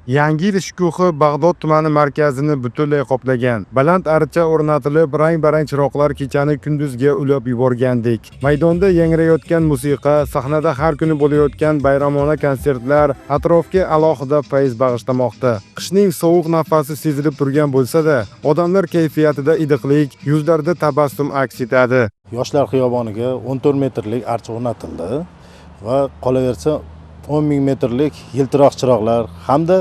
Yangi yil shukuhi Bag'dod tumani markazini butunlay qoplagan. Baland archa o'rnatilib, rang-barang chiroqlar kechani kunduzga ulab yuborgandek. Maydonda yangrayotgan musiqa, sahnada har kuni bo'layotgan bayramona konsertlar atrofga alohida fayz bag'ishlamoqda. Qishning sovuq nafasi sezilib turgan bo'lsa-da, odamlar kayfiyatida iliqlik, yuzlarida tabassum aks etadi. Yoshlar xiyoboniga 14 metrlik archa o'rnatildi va qolaversa 10 ming metrlik yiltiroq chiroqlar hamda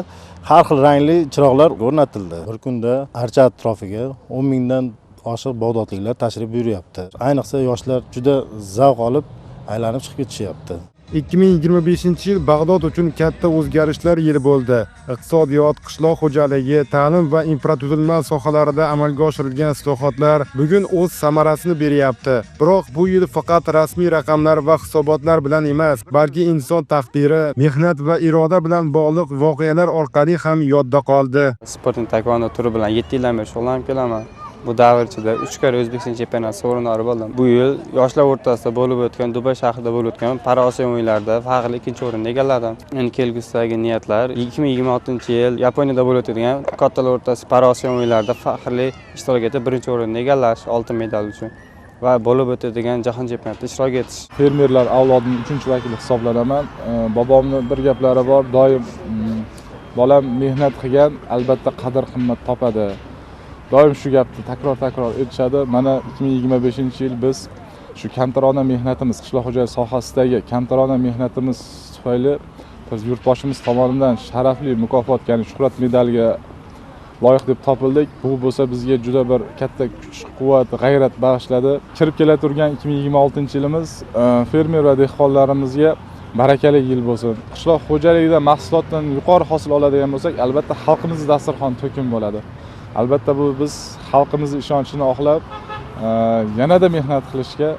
har xil rangli chiroqlar o'rnatildi. Bir kunda archa atrofiga 10 mingdan oshiq bag'dodliklar tashrif buyuryapti. Ayniqsa yoshlar juda zavq olib aylanib chiqib ketishyapti. 2025-yil Bag'dod uchun katta o'zgarishlar yili bo'ldi. Iqtisodiyot, qishloq xo'jaligi, ta'lim va infratuzilma sohalarida amalga oshirilgan islohotlar bugun o'z samarasini beryapti. Biroq bu yil faqat rasmiy raqamlar va hisobotlar bilan emas, balki inson taqdiri, mehnat va iroda bilan bog'liq voqealar orqali ham yodda qoldi. Sportning taekvondo turi bilan 7 yildan beri shug'ullanib kelaman. Bu davr ichida 3 karra O'zbekiston chempionati sovrindori bo'ldim. Bu yil yoshlar o'rtasida bo'lib o'tgan Dubay shahrida bo'lib o'tgan Para Osiyo o'yinlarida faxrli 2-o'rinni egalladim. Endi kelgusidagi niyatlar 2026-yil Yaponiyada bo'lib o'tadigan kattalar o'rtasida Para Osiyo o'yinlarida faxrli ishtirok etib 1-o'rinni egallash, oltin medal uchun va bo'lib o'tadigan jahon chempionatida ishtirok etish. Fermerlar avlodining 3-vakili hisoblanaman. Bobomni bir gaplari bor, doim bolam mehnat qilgan albatta qadr-qimmat topadi. Doim shu gapni takror-takror aytishadi. Mana 2025-yil biz shu kamtarona mehnatimiz, qishloq xo'jaligi sohasidagi kamtarona mehnatimiz tufayli biz yurtboshimiz tomonidan sharafli mukofot, ya'ni shuhrat medaliga loyiq deb topildik. Bu bo'lsa bizga juda bir katta kuch, quvvat, g'ayrat bag'ishladi. Kirib kela turgan 2026-yilimiz fermer va dehqonlarimizga barakali yil bo'lsin. Qishloq xo'jaligida mahsulotdan yuqori hosil oladigan bo'lsak, albatta xalqimiz dasturxon to'kin bo'ladi. Albatta bu biz xalqimiz ishonchini oqlab, yanada mehnat qilishga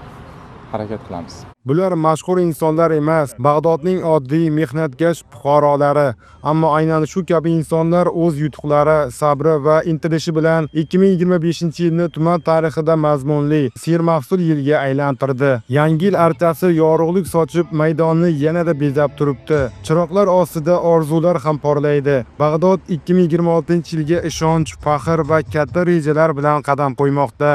harakat qilamiz. Bular mashhur insonlar emas, Bag'dodning oddiy mehnatkash fuqarolari. Ammo aynan shu kabi insonlar o'z yutuqlari, sabri va intilishi bilan 2025-yilni tuman tarixida mazmunli, sermahsul yilga aylantirdi. Yangi yil archasi yorug'lik sochib, maydonni yanada bezab turibdi. Chiroqlar ostida orzular ham porlaydi. Bag'dod 2026-yilga ishonch, faxr va katta rejalar bilan qadam qo'ymoqda.